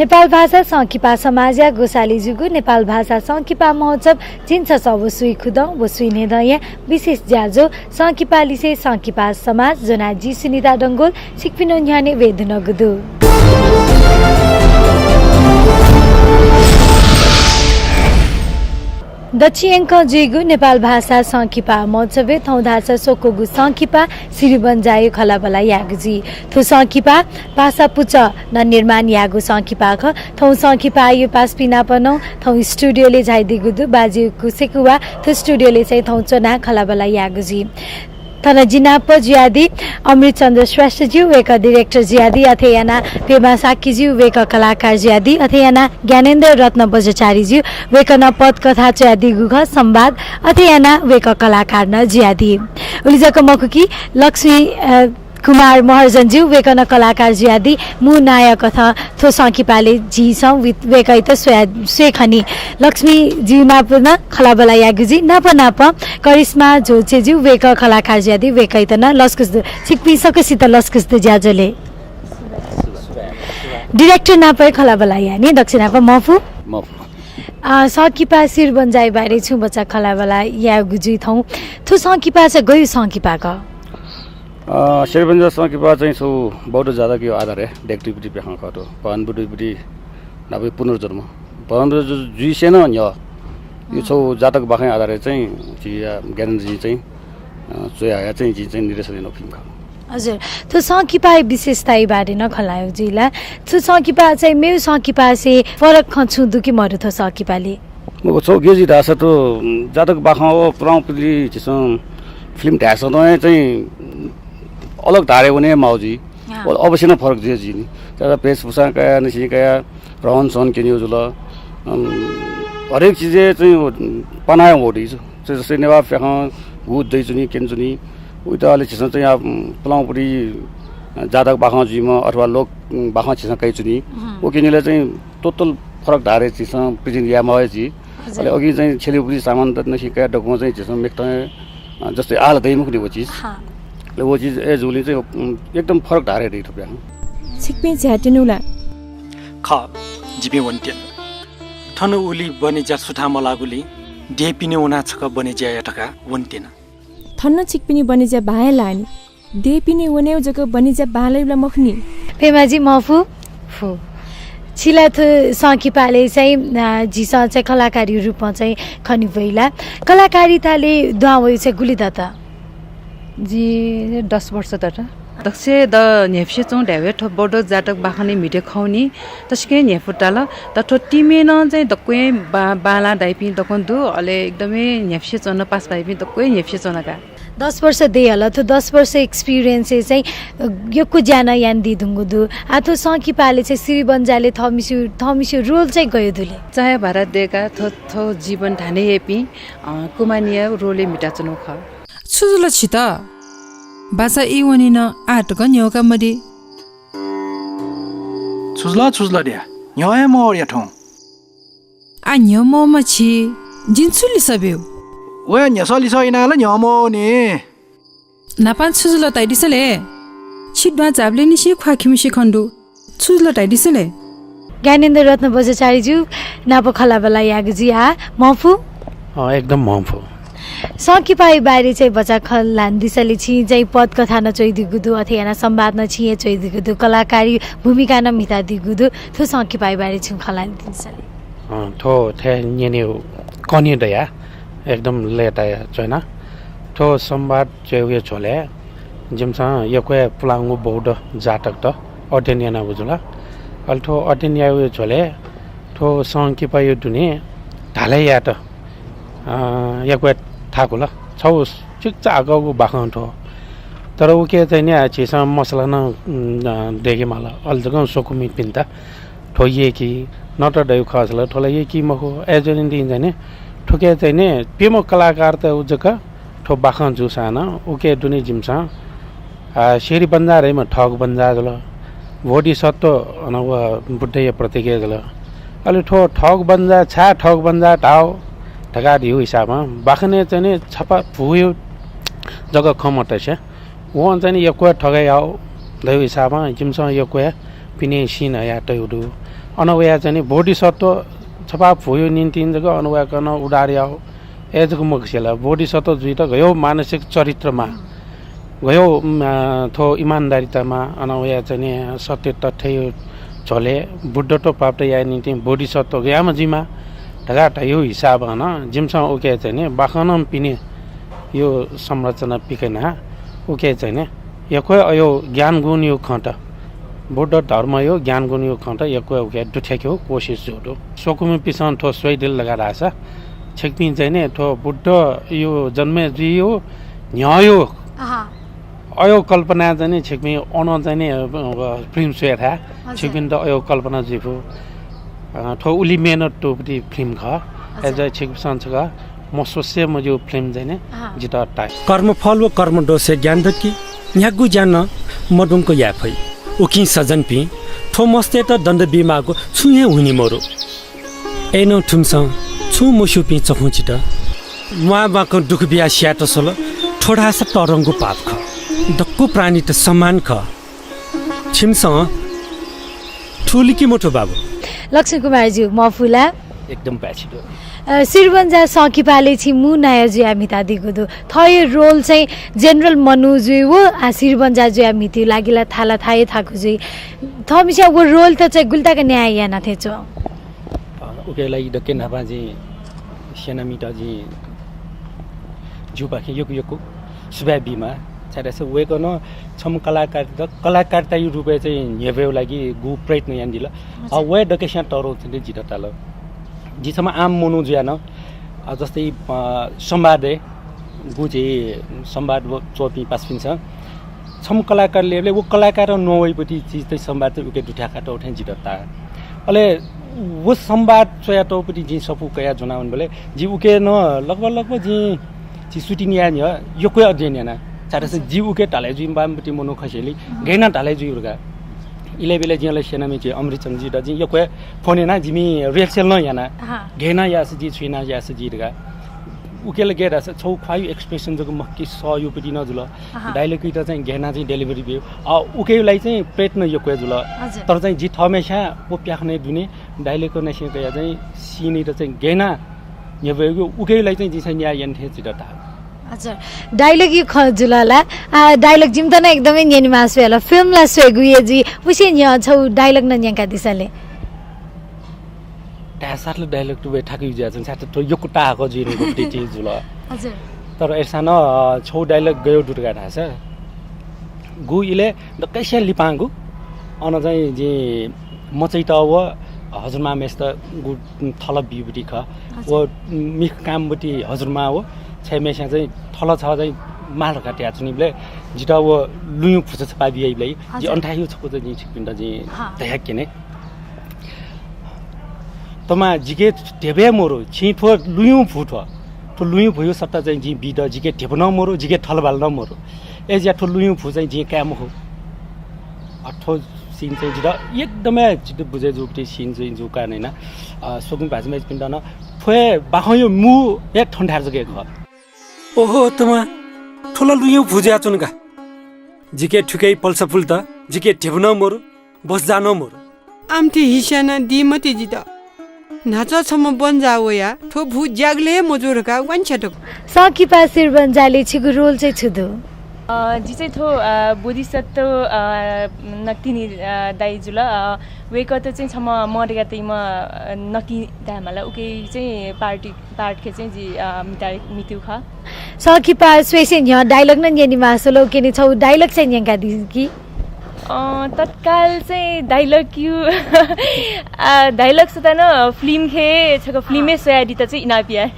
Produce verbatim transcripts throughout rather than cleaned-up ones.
नेपाल भाषा संकिपा समाजया ग्वसालय् जूगु नेपाल भाषा संकिपा महोत्सव झिंछसः व स्वीखुदँ व स्वीन्हय्दँया विशेष ज्याझ्वः संकिपा लिसे संकिपा समाज ज्वनाः जि सुनिता डंगोल छिकपिनि न्ह्यःने वयेधुनागु दु। दच्छि यंकं जुइगु नेपाल भाषा संकिपा महोत्सवय् थौं धाःसा स्वक्वःगु संकिपा सिरिबंजाःया खँल्हाबल्हा याःगु जुइ। थ्व संकिपा पासा पुचलं निर्माण याःगु संकिपा खः। थौं संकिपाया पासापिं नाप नं थौं स्टुडियोलय् झायादीगु दु। बाज्यागु सेकुवा थ्व स्टुडियोलय् चाहिँ थौं च्वनाः खँल्हाबल्हा याःगु जुइ। थन जि नाप जुयादी अमृत चन्द्र श्रेष्ठज्यू, वय्कः director जुयादी, अथे यानाः पेमा शाक्यज्यू, वय्कः कलाकार जुयादी, अथे यानाः ज्ञानेन्द्र रत्न बज्राचार्यज्यू, वय्कलं पटकथा च्वयादीगु खः संवाद, अथे यानाः वय्कः कलाकार नं जुयादी। उलि जक मखु कि लक्ष्मी, अ, कुमार महर्जनज्यू, वय्कलं कलाकार जुयादी, मू नायःकथं थ्व संकिपालय् झीसं वि-, वय्कःयात स्वया-, स्वये खनी। लक्ष्मीज्यू नाप नं खँल्हाबल्हा याःगु जुइ, नाप नाप करिश्मा झोलछेँज्यू, वय्कः कलाकार जुयादी, वय्कःयात नं लसकुस दु। छिकपिं सकसित लसकुस दु ज्याझ्वलय्। Director नाप हे खँल्हाबल्हा याये नि, दक्छि नाप मफु। मफु। अ, संकिपा सिरिबंजाःया बारे छुं बचा खँल्हाबल्हा याःगु जुइ थौं। थ्व संकिपा चाहिँ गय् संकिपा खः? अ, सिरिबंजाः संकिपा चाहिँ छगू बौद्ध जातकया आधारय् दय्कातःगु प्याखं खः थ्व। भवानी बुद्धया नापया पुनर्जन्म। भवानी बुद्ध जु-, जुइसें नं न्ह्यः। यो छगू जातक बाखंया आधारय् चाहिँ झी, अ, ज्ञानेन्द्रजीं चाहिँ, अ, च्वयाहया चाहिँ जिं चाहिँ निर्देशन यानागु film खः। हजुर, थ्व संकिपाया विशेषताया बारे नं खँ ल्हायेगु जुइ ला। थ्व संकिपा चाहिँ मेगु संकिपासे फरक खँ छुं दु कि मदु थ्व संकिपालय्? मखु, छगू गय् जुइ धाःसा थ्व, उम्, जातक बाखं व पुलांगु पुचलय् झीसं film धायेसं तुं हे चाहिँ, उम्, अलग धारें वने माःगु जुइ। अँ। व अवश्य नं फरक जुइ जुइ नि। तर वेशभूषां कयाः, निसें कयाः, रहन सहन क्यनेगु जुल। अम्, हरेक चिजय् चाहिँ, उम्, पानाया वःगु दइ। जस्तै नेवाः प्याखं गु दइच्वनी, क्यनाच्वनी। उइत अले झीसं चाहिँ, आ, उम्, पुलांगु पुचलय्, अ, जातक बाखं जुइम्ह अथवा लोक, उम्, बाखं झीसं कयाच्वनी। उम्। व क्यनेबलय् चाहिँ total फरक धारें झीसं present याये माःगु हे जुइ। हजुर। अले अघि चाहिँ छ्यलेगु सामान दत निसें कयाः दक्वं चाहिँ झीसं मेकथं, अ, जस्तै आः ला दइ मखु नि व चिज। हाँ। अले व चिज अय् जूगुलिं चाहिँ, उम्, एकदम फरक धारें दइ थुप्यां। छिकपिं झ्याः त्यनागु ला? खः, जिपिं वनेत्यन। थन उलि बने ज्या सुथां मलाःगुलिं देय्‌पिनि वनाः छकः बने ज्या या धकाः वनेत्यन। थन नं छिकपिनि बने ज्या बां हे लाः नि। देय्‌पिनि वनेगु जक बने ज्या बांलाइगु ला मखु नि। पेमाजी मफु। फु। छि ला थ्व संकिपालय् चाहिँ, अ, झीसं चाहिँ कलाकारया रूपं चाहिँ खने वइ ला। कलाकारितालय् दुहां वयाः चाहिँ गुलि दत? जि दस वर्ष दत। दक्वसित न्ह्यइपुसे च्वं धायेबलय् थ्व बौद्ध जातक बाखनय् म्हिते खः नि, तसकं न्ह्यइपु ताल। तर थ्व team-य् नं चाहिँ दक्वं बां-, बांलाः धाइपिं दक्वं दु, अले एकदमै न्ह्यइपुसे च्वन, पासा भाइपिं दक्वं न्ह्यइपुसे च्वन का। दस वर्ष दयेहल, थ्व दस वर्ष experience-य् चाहिँ, अ, यक्व ज्या नं यानादी धुंगु दु। आः थ्व संकिपालय् चाहिँ सिरिबंजालय् थःम्हेस्या, थःम्हेस्या role चाहिँ गय् दु ले? चाया भारा दय्काः थ्व, थ्व जीवन धाने याइपिं, अ, कुमानीया role-य् म्हिताच्वनागु खः। छु जुल छित? बाचा ई वनी नं आः तक न्ह्यः का मदी। छु जुल, छु जुल धया? न्ह्यः हे मवःया थौं। आः न्ह्यः मवःम्ह छि, जिं छु लिसः ब्यू? वया न्ह्यसः लिसः यानाः ला न्ह्यः मवःनि। न्हापां छु जुल धाइदिसँ ले। छि दुहां झाःबलय् निसें ख्वाः खिम्हसिया खँ दु। छु जुल धाइदिसँ ले। ज्ञानेन्द्र रत्न बज्राचार्यज्यू नाप खँल्हाबल्हा याःगु जुइ आः, मफु? अँ, एकदम मफु। संकिपाया बारे चाहिँ भचा खँ ल्हानादिसँ ले। छिं चाहिँ पटकथा नं च्वयादीगु दु, अथे यानाः संवाद नं छिं हे च्वयादीगु दु, कलाकारी भूमिका नं म्हितादीगु दु। थ्व संकिपाया बारे छुं खँ ल्हानादिसँ ले। अँ, थ्व थथे न्यने कने दया, एकदम लय्ताया च्वना। थ्व संवाद च्वयेगु झ्वलय् जिमिसं यक्व हे पुलांगु बौद्ध जातकत अध्ययन यानागु जुल। अले थ्व अध्ययन याःगु झ्वलय् थ्व संकिपाया दुने धालय् यायेत, अ, यक्व हे थाकुल। छगू चिकिचाकःगु बाखं थ्व। तर उके चाहिँ नि झीसं मसला नं, उम्, अ, दय्के माल। अले जकं स्वकुमिपिन्त थ्व यय्की, नत्र दय् खःसा ला थ्व ला यय्की मखु। अय्जूगुलिं चाहिँ नि थुके चाहिँ नि प्यम्ह कलाकारत जक थ्व बाखं जूसां नं उके दुने जिमिसं, आ, सिरिबंजाः धइम्ह थःगु बंजाः जुल। बोधिसत्व अन व बुद्धया प्रतीक हे जुल। अले थ्व थःगु बंजाः, छाय् थःगु बंजाः धाःगु धकाः धइगु हिसाबं बाखनय् चाहिँ नि छपा भूया जक खँ मतसे वं चाहिँ नि यक्व थगय् याःगु धइगु हिसाबं जिमिसं यक्व पिने scene हयातयागु दु। अन वया चाहिँ नि बोधिसत्व छपा भूयो निंतिं जक अन वया कन उद्धार याव। ए जक मखुसेला बोधिसत्व जुइत गयो मानसिक चरित्रमा गयो, उम, अ, थ्व इमानदारितामा अन वया चाहिँ नि सत्य तथ्य झोले बुद्धत्व प्राप्त याये निंतिं बोधिसत्व गयामा जुइमा धका धयो हिसाब अन जिमसं उके चाहिँ नि बाखनं पिने यो संरचना पिकना उके चाहिँ नि यक्व अयो ज्ञान गुण यो खंत बुद्ध धर्म यो ज्ञान गुण यो खंत यक्व उके दुथ्याक्यो कोशिश जो दु। स्वकुमि पिसं थ्व स्वइदिल लगा धासा छिकपिं चाहिँ नि थ्व बुद्ध यो जन्मे जुइ यो न्ह्यः यो अयो कल्पना चाहिँ नि छिकपिं अन चाहिँ नि, अ, फिल्म स्वया था। छिकपिं त अयो कल्पना जुइफु। अ, थ्व उलि मेहनत तुपति फिल्म ख। अझ छिकपिसं छक मस्वसे मजु फिल्म चाहिँ नि जित ताइ। कर्मफल व कर्मदोषे ज्ञान दक्की न्ह्यागु ज्ञान मदुंक याफै। उकिं सजनपिं थ्व मस्तय्त दण्ड बीमाःगु छुं हे हुनि मरु। अय्नं थुमिसं छुं मस्यूपिं चखुंचित म्वाः बाकं दुःख बियाः स्यायेत सल, थ्व धाःसा तःधंगु पाप खः। दक्व प्राणीत सम्मान खः। छिमिसं थुलिकि मथु बाबु। लक्ष्मी कुमारज्यू, मफुला। एकदम पाय्छि दु। अ, सिरबन्जा संकिपाले छि मू नायः जुया म्हितादीगु दु। थःयो रोल चाहिँ general मनू जुइ व आ सिरबन्जा जुया म्हितीउ लागिला थाला थाये थाकु जुइ। थःमिस्या व रोल त चाहिँ गुलताक न्याय याना थें च्वं। अ, उके लागि दक्के न्हापां जिं सेनामित जिं ज्यूपाखें यक्व यक्व सुभाय् बीमा। छाय्धाःसा वय्कलं छम्ह कलाकारत कलाकारतायु रूपय् चाहिँ न्ह्यब्वयेउ लागि गु प्रयत्न यानादिल। अ, वय् दक्केस्यां तःधं थें जित ताल। जि छम्ह आम मनू जुया नं, अ, जस्तै, अ, संवादय् गु झी संवाद व च्वंपिं पासापिन्सं छम्ह कलाकार लेबलय् व कलाकारं नवइपति चिज चाहिँ संवाद चाहिँ उके दुथ्याकातःउ थें जित ताः। अले व संवाद च्वयातःपति जिं सफू कया ज्वना वनेबलय् जि उके नं लगभग लगभग जिं झी shooting याये न्ह्यः यक्व अध्ययन याना। छाय्धाःसा जि उके धालय् जुइम्ह बाम्ह पति मनू खसेंलि गय् याना धालय् जुइ धका। इलय् ब्यलय् जिं अले सेनामि झी अमृत चन्द्रजुयात जिं यक्व phone याना जिमि rehearsal नं याना। गय् याना याःसा जि, छु याना याःसा जि धका। उकेला गय् धाःसा छौ ख्वाःयु expression जक महकि सःयुपति नं जुल। Dialogue त चाहिँ गय् याना चाहिँ delivery ब्यु। अ, उकेयु लागि चाहिँ प्रयत्न यक्व जुल। तर चाहिँ जि थःम्हेस्यां व प्याखनय् दुने dialogue नासिं कया चाहिँ scene त चाहिँ गय् याना न्ह्यब्वयेगु उकेयु लागि चाहिँ जिं चाहिँ न्याय याना थें जित ताः। हजुर, dialogue यु खँ जुल ला। आ, dialogue जिमित नं एकदमै न्यनेमाः स्वये ला। Film ला स्वयेगु हे जुइ, उसे न्ह्यः छौ dialogue नं न्यंकादिसँ ले। धाय्साथले dialogue तुबे थाकु जुयाच्वं, छाय् त यक्व ताःहाकः जुइ धुंकूपति चिज जुल। हजुर। तर अय्सां नं, अ, छौ dialogue गय् दु धकाः धाःसा, गु इलय् दक्वसियां लिपांगु, अन चाहिँ जिं मचैत व हजुरमांम्हेसित गु थल बीपति खः। हजुर। व मिख कामपति हजुरमां व छय्म्हेस्यां चाहिँ थल छ चाहिँ माल धकाः तयाच्वनीबलय् जित व लुँयु भुचा छपा बियाइबलय् जि अन थाय् छकू चाहिँ जिं छिकपिन्त जिं धयाक्यने। तमा जिके धेबे मरु, छिं थ्व लुँयु भु थ्व। थ्व लुँयु भुयु सत्ता चाहिँ जिं बीत जिके धेबे नं मरु, जिके थलबाल नं मरु। अय्जुया थ्व लुँयु भु चाहिँ जिं काये मखु। अ, थ्व scene चाहिँ जित एकदमै जित बुझे जूपति scene चाहिँ जू कारणं याना, अ, स्वकुमि भाजु मय्जुपिन्त नं थ्व हे बाखंयु मू हे थन थाय् जक हे खः। ओहो, तमा, थ्व ला लुँयु भु जुयाच्वन का। जिके थुके पल्सा पुल त, जिके धेबे नं मरु, बस जा नं मरु। आमथि हिस्याना दी मते जित। न्हाचः छम्ह बन जा वया, थ्व भु ज्यागले हे मजू धकाः वांछ्या दक्व। संकिपा सिरबन्जाले छिगु रोल चाहिँ छु दु? अ, जि चाहिँ थ्व, अ, बोधिसत्व, अ, नकतिनि, अ, दाइ जुल। अ, वय्कःत चाहिँ छम्ह मदय्कातइम्ह, अ, नकतिनि धायेमाल। उके चाहिँ पार्टी पार्ट खे चाहिँ जि, अ, मिता-, मितु खः। संकिपा स्वयेसे न्ह्यः dialogue नं न्यनेमाः स्वल, उकेने छौ dialogue चाहिँ न्यंकादी कि? अ, तत्काल चाहिँ dialogue यु, अ, dialogue सता नं film खे, छक film हे स्वयादीत चाहिँ इनाप याये।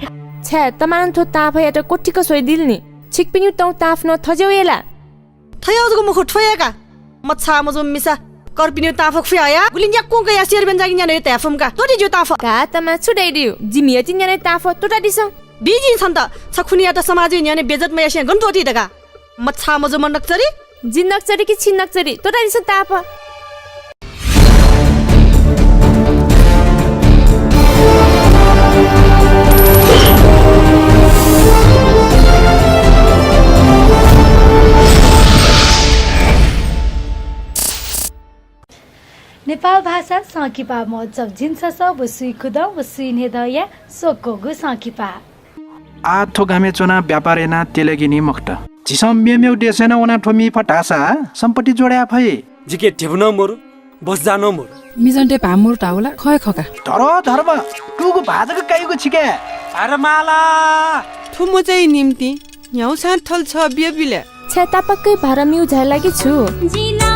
छाय्, तमानं थ्व ताँफयात क्वथिक स्वइदिल नि। छिकपिनिउ तौ ताँफ नं थज्याउ हे ला? थज्याउ जक मखु, थ्व हे का। मछाः मजू मिसा, कर्पिनिउ ताँफ खुयाया, गुलि न्याक्वं कया सिरबन्जाया न्यान्हय् ताँफ का। त्वःति ज्यू ताँफ। का तमा छु दइदिउ? जिमिया ति न्यान्हय् ताँफ त्वःतादिसँ। बी जिं छन्त, छ खुनियात समाजय् न्यान्हय् बेइज्जत मयासें गन त्वःति धकाः। मछाः मजू मनक्चरी। जि नक्चरी कि छि नक्चरी, त्वःतादिसँ ताँफ। नेपाल नेपाल भाषा संकिपा महोत्सव झिंछसः व स्वीखुदँ व स्वीन्हय्दँया स्वक्वःगु संकिपा। आः थ्व गामय् च्वनाः व्यापार यानाः त्यलेगिनि मखुत। झीसं मेमेगु देशय् नं वनाः थ्व मिफा धाःसा सम्पत्ति जोडाये फइ। जिके ध्यबा नं मरु, बज्जा नं मरु। मिजंतय् भाः मरु धाःगु ला खः हे खः का। धरोहर धर्म, तुगु भाः जक काइगु छिके। धर्माला। थुमचाइ निम्ति न्ह्याउसां थल छ बियाबिले। छाय् तापाक्कै भारा म्यू झाये लागि छु? जिं ला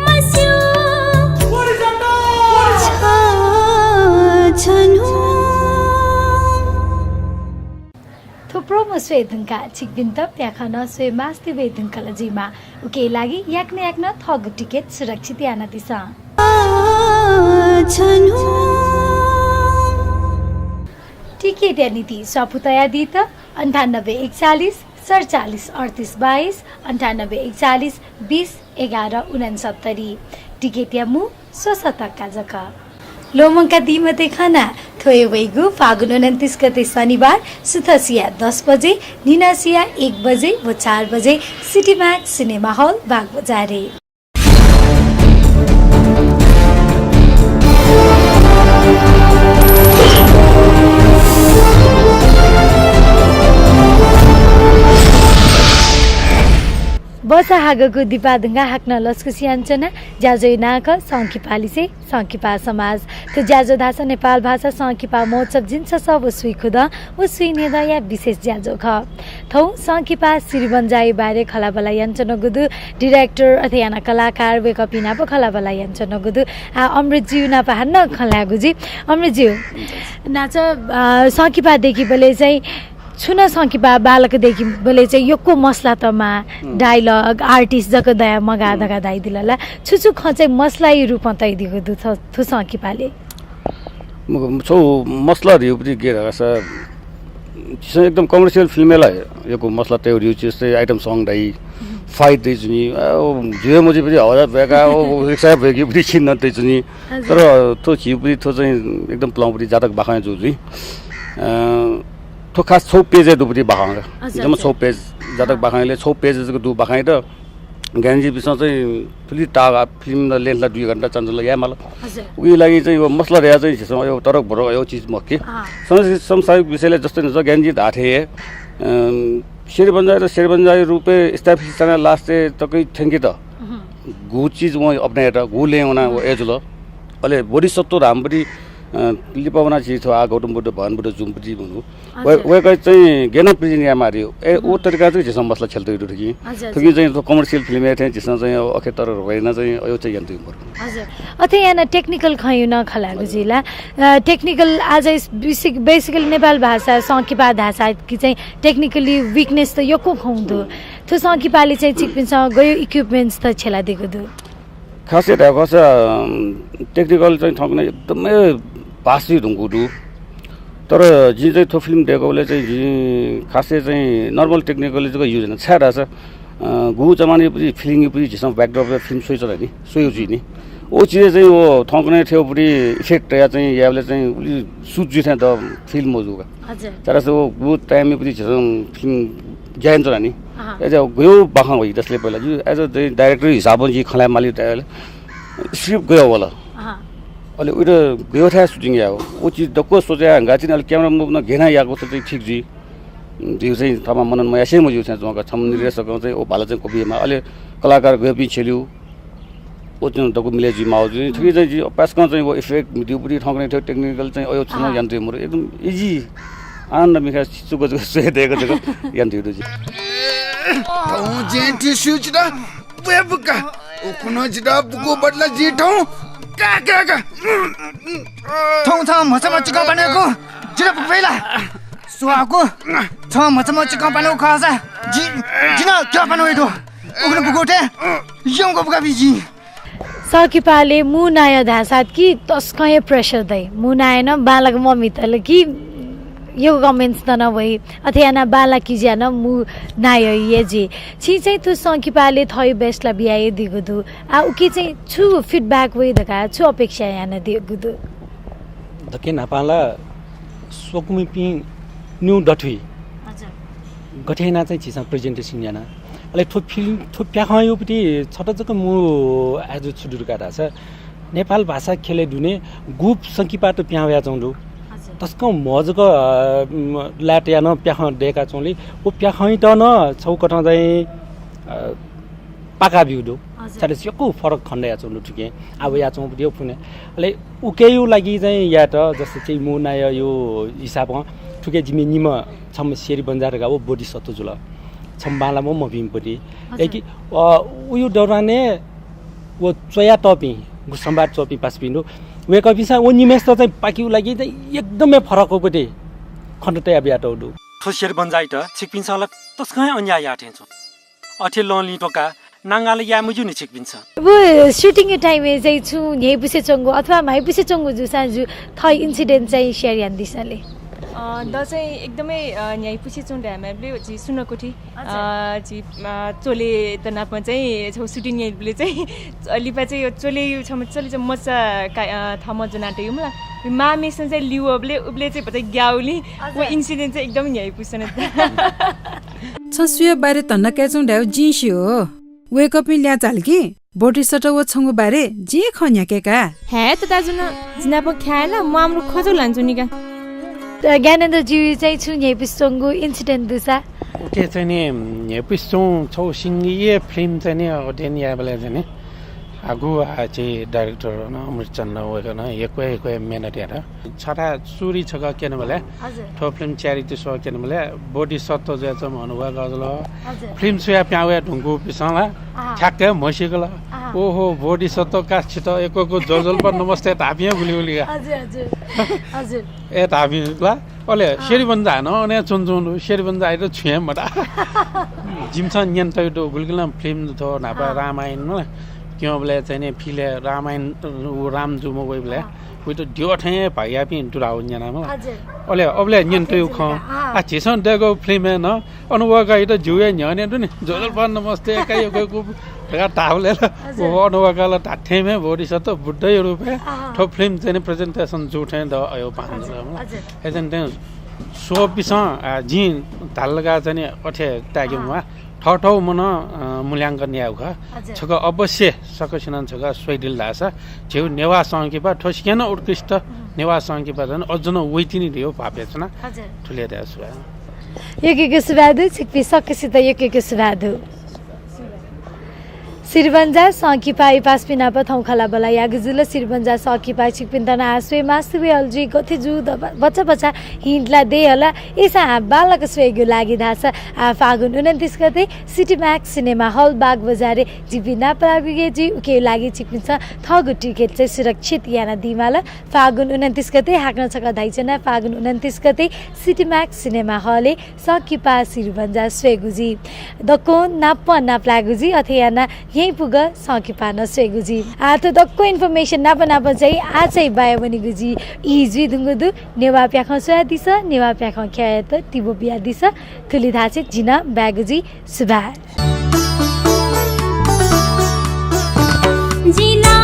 मस्यू। छ छन्हु। थ्व promo स्वये धुंकाः छिकपिन्त प्याखं नं स्वये मास्ति वये धुंकल जुइमाः। उकिया लागि याकनं याकनं थःगु टिकट सुरक्षित यानादिसँ। टिकटया निंतिं स्वापू तयादीत अन्ठानब्बे एकचालिस सतचालिस अड्तिस बाइस, अन्ठानब्बे एकचालिस बिस एघार उनन्सत्तरी। टिकटया मू स्वसः तका जक। ल्वःमंकादी मते खना, थ्व हे वइगु फागुन उनन्तिस गते शनिबार सुथसिया दस बजे, न्हिनसिया एक बजे व चार बजे सिटी म्याक्स सिनेमा हल बागबजारय्। बर्षा हागःगु दिपा धुंकाः हाकनं लसकुस यानाच्वना। ज्याझ्वःया नां खः संकिपालिसे संकिपा समाज। थ्व ज्याझ्वः धाःसा नेपाल भाषा संकिपा महोत्सव झिंछसः व स्वीखुदँ व स्वीन्हय्दँया विशेष ज्याझ्वः खः। थौं संकिपा सिरिबंजाया बारे खँल्हाबल्हा यानाच्वनागु दु। Director अथे यानाः कलाकार वय्कःपिं नाप खँल्हाबल्हा यानाच्वनागु दु। आः अमृतज्यू नाप हानं खँ ल्हायेगु जुइ। अमृतज्यू, न्हाचः, अ, संकिपा दय्केबलय् चाहिँ छुं नं संकिपा बांलाक दय्केबलय् चाहिँ यक्व मसला तःमाः, हुँ। Dialogue, artist जक दयाः मगाः हुँ। धकाः धयादिल ला। छु छु खँ चाहिँ मसलाया रूपं तयादीगु दु थ्व, थ्व संकिपालय्? मग छौ मसला ह्रिउपट्टि गे धकासा, झीसं एकदम commercial film-य् ला यक्व मसला तयादीगु, जस्तै item song धाइ, हुँ। Fight धाइ जुनि, आ, ओ, जुया मजुयापट्टि हवाया ब्वय्काः, ओ, रिक्सा ब्वय्केपट्टि छिं नं धाइ जुनि। हजुर। तर थ्व झीपट्टि थ्व चाहिँ एकदम प्लंपट्टि जातक बाखं जू जुइ। अ, थ्व खास छौ page-य् दुपट्टि बाखं का। अच्छा, जम्मा अच्छा। छौ page जातक हाँ। बाखं इलय् छौ page जक दु बाखं त। ज्ञानजीपिसं चाहिँ थुलि ताःगु film ला length ला दुई घण्टा चंचल याये माल। हजुर। उकिया लागि चाहिँ यो मसला र्या चाहिँ झीसं यो तरक भरक यो चिज मखु कि। हाँ। संसारिक, संसारिक विषयले जस्तै न्हाचः ज्ञानजी धाःथें, अम, सिरिबंजाया त सिरिबंजाया रूपय् establish यानाः last-य् तक थ्यंकेत। हुँ। गु चिज वं अपनायेत, गु लँय् वनाः व हुँ। अय् जुल। अले बोधिसत्व धाःम्ह पट्टि, अ, लिपा वनाः झी थ्व आः गौतम बुद्ध, भगवान बुद्ध जूम्ह पट्टि मनू। हजुर। वय्-, वय्कः चाहिँ गय् यानाः present यायेमाः रे। ए, उ हुँ। तरिकां चाहिँ झीसं मसला छ्यले तयादीगु दु कि। हजुर, थुकिं हजुर। चाहिँ थ्व commercial film-य् थें झीसं चाहिँ अखे तरक भयानाः चाहिँ अय् चाहिँ याना तयादीगु मरु। हजुर। अथे यानाः technical खँय् नं खँ ल्हायेगु हजुर। जुइ ला। अ, technical आः चाहिँ basic, basically नेपाल भाषा संकिपा धाःसा कि चाहिँ technically weakness त यक्व खँ दु। हुँ। थ्व संकिपालय् चाहिँ छिकपिन्सं गय् equipments त छ्यलादीगु दु? खास याये धायेगु खःसा, अम, technical चाहिँ थौंकन्हय् एकदमै vast जुइ धुंकूगु दु। तर जिं चाहिँ थ्व film दय्कूबलय् चाहिँ जिं खास याये चाहिँ normal technical जक use याना। छाय् धाःसा, अ, गु जमानाया पट्टि feeling या पट्टि झीसं backdrop-य् film स्वयाच्वना नि, स्वयागु जुइ नि। व चिजय् चाहिँ व थौंकन्हय् थ्व पट्टि effect तयाः चाहिँ यायेबलय् चाहिँ उलि shoot जुइ थें द feel मजू का। हजुर। तर व गु time-या पट्टि झीसं film ज्या यानाच्वना नि। अहँ। As a गय् बाखं वइ दसले पहिला जि as a director हिसाबं जि खँ ल्हाये माली तयाः script गय् वल। अहँ। अले उइत गय् थाय् shooting यायेगु। व चिज दक्व सोचे हंकाः चाहिँ अले camera move नं गय् यानाः याःगु चाहिँ ठीक जुइ। जिगु चाहिँ थःम्हं मनन मयासें मज्यू थें च्वंका छम्ह निर्देशकं चाहिँ व भाला चाहिँ copy यायेमाः। अले कलाकार गय्पिं छ्यल्यू। व चाहिँ दक्व मिले जुइमाः जुइ। थुकी चाहिँ जि पास्कं चाहिँ व effect दिउ पट्टि थौंकन्हय् थ्व technical चाहिँ अय् छुं नं अहँ। याना तये मरु। एकदम easy। आनन्द मिखा सुख जक स्वये दयेक जक याना तये दु जि। थौं जें थ्व स्यू जितः बुया बुका। उखुन्हु जितः बुकु बदला जि थौं का का का। थौं छं म्हचा म्हचा चिकं पानेगु जितः बुकु फइ ला? स्वाःगु। छं म्हचा म्हचा चिकं पानेगु खःसा जि, जि नं क्यः पाने वइ दु। उखुन्हु बुकु थें यंगु बुका बी जि। संकिपालय् मू नायः धाःसा कि तसकं हे pressure दइ। मू नायः नं बांलाक ममितल कि यक्व comments नं वइ। अथे यानाः बांलाक किज्या नं मू नायः हे जुइ। छिं चाहिँ थ्व संकिपालय् थःगु best ला बियादीगु दु। आः उकी चाहिँ छु feedback वइ धकाः छु अपेक्षा यानादीगु दु? दक्व न्हापां ला स्वकुमिपिं निगू दथुइ। हजुर। गथे यानाः चाहिँ झीसं presentation याना। अले थ्व फिल्म, थ्व प्याखं याःगुपति छता जक मू आजु छु दु धकाः धाःसा नेपाल भाषा ख्यलय् दुने गुप संकिपात प्यां वयाच्वंगु दु। हजुर। तसकं म्ह जक, अ, म, लाय् तयाः नं प्याखं दय्काच्वंगुलिं व प्याखंयात नं छगू कथं चाहिँ, अ, पाका ब्यूगु दु। हजुर। छाय्धाःसा यक्व फरक खँ दयाच्वंगु दु थुकिं। आः वयाच्वंगुपति फुने। अले उकिया लागि चाहिँ यायेत जस्तै चाहिँ मू नायःया हिसाबं थुके जिमि निम्ह छम्ह शेर बन्जाः धकाः व बोधिसत्व जुल। छम्ह बांलाम्ह मभिंपति। हजुर। अय्‌के, अ, उया दौरानय् व च्वयातःपिं, गु संवाद च्वःपिं पासापिं दु। वय्‌कःपिन्सं व निम्हय्‌सित चाहिँ पाकेगु लागि चाहिँ एकदमै फरक पति खँ तया बियातःगु दु। थ्व शेर बन्जाःयात छिकपिन्सं ला तसकं हे अन्याय याः थें च्वं। अथे लंलिं त्वकाः नांगालं याये मज्यू नि छिकपिन्सं। व shooting time-य् चाहिँ छुं न्ह्याइपुसे च्वंगु अथवा म्हाइपुसे च्वंगु जूसां जु थः incident चाहिँ share यानादिसँ ले। अ, द चाहिँ एकदमै, अ, न्ह्याइपुसे च्वंगु धायेमाःबलय् झी सुनकुथि, हजुर। अ, झी, अ, च्वलेत नाप चाहिँ छगू shooting याइबलय् चाहिँ लिपा चाहिँ यो च्वलेया छम्ह चले चाहिँ मचा का-, अ, थम्हं ज्वनातयागु मला। मांम्हेसिनं चाहिँ लिउबलय् उबलय् चाहिँ भचा ग्याःगुलिं हजुर। व incident चाहिँ एकदम न्ह्याइपुसे च्वंगु। छं सुया बारे धन्दा कायेच्वंगु धायेगु जिं स्यू। वय्‌कःपिं ल्याः चाल कि बोधिसत्व व छंगु बारे जिं खँ न्ह्याके का। हे तताजुन, जि नाप ख्याल म्वाःमरु ख्वजु लानाच्वनी का। त ज्ञानेन्द्र ज्यू चाहिँ छुं न्ह्याइपुसे च्वंगु incident दुसा। उके चाहिँ नि न्ह्याइपुसे च्वंगु छगू सिंगीया फिल्म चाहिँ नि अध्ययन यायेबलय् चाहिँ नि आगु आ चाहिँ director नं अमृत चन्द वय्‌कलं यक्व यक्व मेहनत यात। छता चुरी छकः क्यनेबलय् हजुर। थ्व फिल्म charity show क्यनेबलय् बोधिसत्व जुयाच्वंम्ह अनुभव गजल। हजुर। फिल्म स्वयाः प्यां वये धुंकूपिन्सं ला अँ। ठ्याक्कै म्हसीकल। अँ। ओहो, बोधिसत्व का छित यक्व यक्व ज्वजलपा नमस्ते धाःपिं हे गुलि गुलि का। हजुर, हजुर। हजुर। ए धाःपिं ला। अले अँ। शेर बन्जाः नं अन हे च्वनाच्वंगु दु, शेर बन्जाःयात छुं हे मधाः। जिमिसं न्यनातयागु दु, गुलिकलं फिल्म दु थ्व न्हापा अँ। रामायण मला। क्यंबलय् चाहिँ नि फिल्मय् रामायण, उ राम जूम्ह वइबलय् अँ। वइत द्यः थें हे भाग्यापिं दुराव न्यना मला। हजुर। अले अबलय् न्यनातयागु खँ। अँ। आ, झीसं दय्‌कूगु फिल्मय् नं अनुभव गजलयात ज्यू हे न्ह्यःने दु नि। ज्वजलपा नमस्ते का यक्व यक्व धकाः धाःबलय् ला हजुर। व अनुभव गजल धात्थें हे बोधिसत्व बुद्धया रूपय् अँ। थ्व फिल्म चाहिँ नि presentation जू थें द अयो भान हजुर, जुल। हजुर। अय्‌जूगुलिं चाहिँ स्वपिन्सं, आ, जिं धाल धकाः चाहिँ नि अथे ताय्के अँ। म्वाः। थःथःम्हं नं, अ, मूल्यांकन यायेगु खः। हजुर। छकः अवश्य सकसिनं छकः स्वयादिल धाःसा झीगु नेवाः संकिपा थ्वसिकें नं उत्कृष्ट हम्म। नेवाः संकिपा चाहिँ अझ नं वइतिनि धइगु भाःपा यानाच्वना। हजुर। थुलि हे धयाः सुभाय्। यक्व यक्व सुभाय् दु, छिकपिं सकसित यक्व यक्व सुभाय् दु। शेर बन्जाः संकिपाया पासापिं नाप थौं खँल्हाबल्हा याःगु जुल। शेर बन्जाः संकिपां छिकपिन्त नं आः स्वये मास्ति वयाहल जुइ, गथे जू द-, भचा भचा hint ला दये हल। अय्‌सां आः बांलाक स्वयेगु लागि धाःसा आः फागुन उनन्तिस गते City Max Cinema Hall बागबजारय् जिपिं नापलाःगु हे जुइ। उकिया लागि छिकपिन्सं थःगु ticket चाहिँ सुरक्षित यानादीमाल। फागुन उनन्तिस गते, हाकनं छकः धाइच्वना, फागुन उनन्तिस गते City Max Cinema Hall-य् संकिपा शेर बन्जाः स्वयेगु जुइ। दक्वं नापं नापलाःगु जुइ, अथे यानाः न्ह्यइपुगु संकिपा नं स्वयेगु जुइ। आः थ्व दक्व information नाप नाप चाहिँ आः चाहिँ बाया वनेगु जुइ। ई जुइ धुंकूगु दु। नेवाः प्याखं स्वयादिसँ, नेवाः प्याखं ख्यःयात तिबः बियादिसँ। थुलि धाःसा जि नं बायेगु जुइ। सुभाय्। जिना